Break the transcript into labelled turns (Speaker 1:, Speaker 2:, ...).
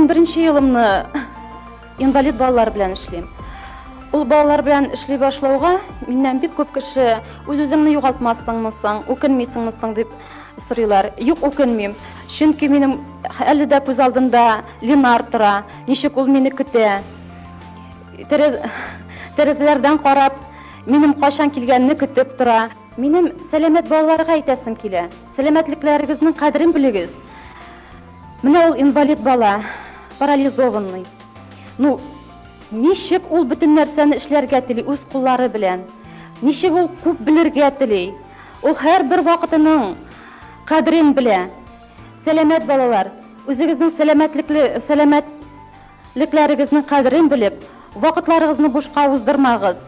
Speaker 1: 11 елымны инвалид балалар белән эшлим. Ул балалар белән эшли башлауга миннән бик күп кеше үз-үзеңне югалтмассыңмы соң, үкенмисеңме соң дип сорыйлар. Юк, үкенмим. Чөнки минем әле дә күз алдында Ленар тора, ничек ул мине көтә. Тәрәзәләрдән карап, минем кайчан килгәнне көтеп тора. Минем сәламәт балаларга әйтәсем килә. Сәламәтлекләрегезнең кадерен белегез. Менә ул инвалид бала, парализованный. Ну, ничек ул бөтен нәрсәне эшләргә тели үз куллары белән? Ничек ул күп белергә тели? Ул һәрбер вакытының кадерен белә. Сәламәт балалар, үзегезнең сәламәтлекле сәламәтлекләрегезнең кадерен белеп, вакытларыгызны бушка уздырмагыз.